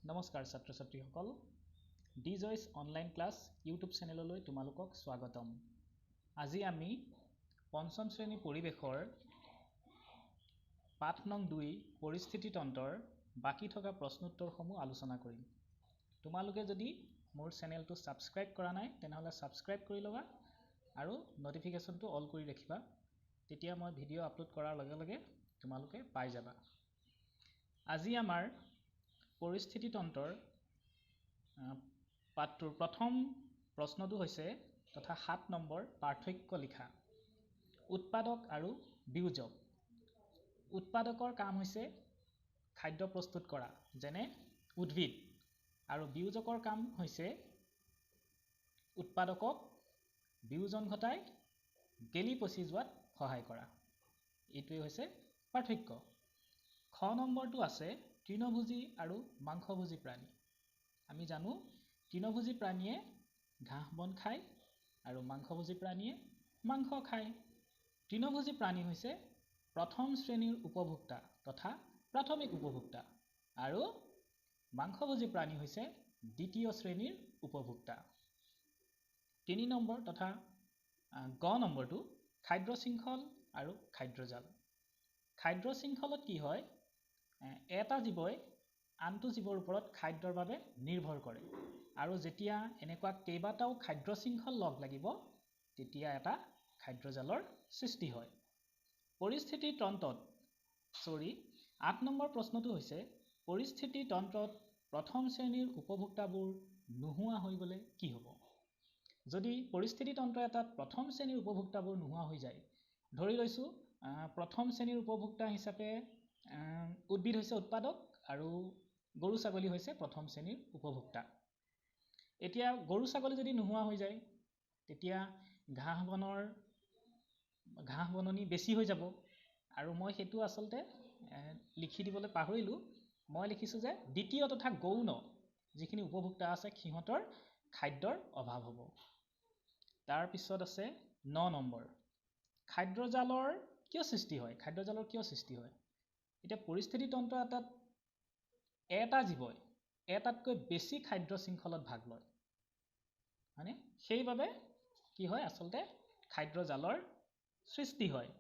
নমস্কাৰ ছাত্ৰ ছাত্ৰীসকল, D Joyce online class YouTube চেনেললৈ তোমালোকক স্বাগতম। আজি আমি পঞ্চম শ্ৰেণী পৰিৱেশৰ পাঠ নং 2 পৰিস্থিতিতন্ত্ৰৰ বাকী থকা প্ৰশ্নোত্তৰসমূহ আলোচনা কৰিম। তোমালোকে যদি মোৰ চেনেলটো ছাবস্ক্ৰাইব কৰা নাই তেনেহ'লে ছাবস্ক্ৰাইব কৰি ল'বা আৰু ন'টিফিকেশ্যনটো অল কৰি ৰাখিবা, তেতিয়া মই ভিডিঅ' আপলোড কৰাৰ লগে লগে তোমালোকে পাই যাবা। আজি আমাৰ পৰিস্থিতিতন্ত্ৰৰ পাঠটোৰ প্ৰথম প্ৰশ্নটো হৈছে তথা 7 নম্বৰ পাৰ্থক্য লিখা। উৎপাদক আৰু বিয়োজক। উৎপাদকৰ কাম হৈছে খাদ্য প্ৰস্তুত কৰা, যেনে উদ্ভিদ, আৰু বিয়োজকৰ কাম হৈছে উৎপাদকক বিয়োজন ঘটাই গেলি পচি যোৱাত সহায় কৰা। এইটোৱেই হৈছে পাৰ্থক্য। খ নম্বৰটো আছে তৃণভোজী আৰু মাংসভোজী প্ৰাণী। আমি জানো তৃণভোজী প্ৰাণীয়ে ঘাঁহ বন খায় আৰু মাংসভোজী প্ৰাণীয়ে মাংস খায়। তৃণভোজী প্ৰাণী হৈছে প্ৰথম শ্ৰেণীৰ উপভোক্তা তথা প্ৰাথমিক উপভোক্তা আৰু মাংসভোজী প্ৰাণী হৈছে দ্বিতীয় শ্ৰেণীৰ উপভোক্তা। 3 নম্বৰ তথা গ নম্বৰটো খাদ্য শৃংখল আৰু খাদ্যজাল। খাদ্য শৃংখলত কি হয়, এটা জীৱই আনটো জীৱৰ ওপৰত খাদ্যৰ বাবে নিৰ্ভৰ কৰে আৰু যেতিয়া এনেকুৱা কেইবাটাও খাদ্য শৃংখল লগ লাগিব তেতিয়া এটা খাদ্যজালৰ সৃষ্টি হয়। পৰিস্থিতিতন্ত্ৰত 8 নম্বৰ প্ৰশ্নটো হৈছে পৰিস্থিতিতন্ত্ৰত প্ৰথম শ্ৰেণীৰ উপভোক্তাবোৰ নোহোৱা হৈ গ'লে কি হ'ব? যদি পৰিস্থিতিতন্ত্ৰ এটাত প্ৰথম শ্ৰেণীৰ উপভোক্তাবোৰ নোহোৱা হৈ যায়, ধৰি লৈছোঁ প্ৰথম শ্ৰেণীৰ উপভোক্তা হিচাপে উদ্ভিদ হৈছে উৎপাদক আৰু গৰু ছাগলী হৈছে প্ৰথম শ্ৰেণীৰ উপভোক্তা। এতিয়া গৰু ছাগলী যদি নোহোৱা হৈ যায় তেতিয়া ঘাঁহ বননি বেছি হৈ যাব। আৰু মই সেইটো আচলতে লিখি দিবলৈ পাহৰিলোঁ। মই লিখিছোঁ যে দ্বিতীয় তথা গৌণ যিখিনি উপভোক্তা আছে সিহঁতৰ খাদ্যৰ অভাৱ হ'ব। তাৰপিছত আছে 9 নম্বৰ, খাদ্যজালৰ কিয় সৃষ্টি হয়? খাদ্যজালৰ কিয় সৃষ্টি হয়? এতিয়া পৰিস্থিতিতন্ত্ৰ এটাত এটা জীৱই এটাতকৈ বেছি খাদ্য শৃংখলত ভাগ লয়, হয়নে? সেইবাবে কি হয়, আচলতে খাদ্যজালৰ সৃষ্টি হয়।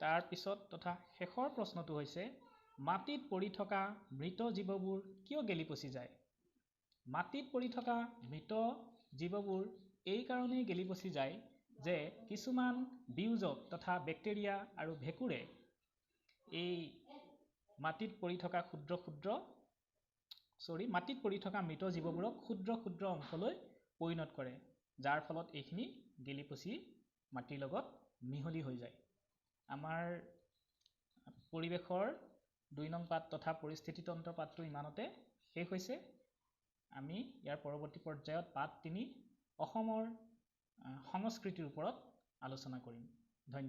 তাৰপিছত তথা শেষৰ প্ৰশ্নটো হৈছে মাটিত পৰি থকা মৃত জীৱবোৰ কিয় গেলি পচি যায়? মাটিত পৰি থকা মৃত জীৱবোৰ এই কাৰণেই গেলি পচি যায় যে কিছুমান বিয়োজক তথা বেক্টেৰিয়া আৰু ভেঁকুৰে এই মাটিত পৰি থকা মাটিত পৰি থকা মৃত জীৱবোৰক ক্ষুদ্ৰ ক্ষুদ্ৰ অংশলৈ পৰিণত কৰে, যাৰ ফলত এইখিনি গেলি পচি মাটিৰ লগত মিহলি হৈ যায়। আমাৰ পৰিৱেশৰ 2 নং পাঠ তথা পৰিস্থিতিতন্ত্ৰ পাঠটো ইমানতে শেষ হৈছে। আমি ইয়াৰ পৰৱৰ্তী পৰ্যায়ত পাঠ 3 অসমৰ সংস্কৃতিৰ ওপৰত আলোচনা কৰিম। ধন্যবাদ।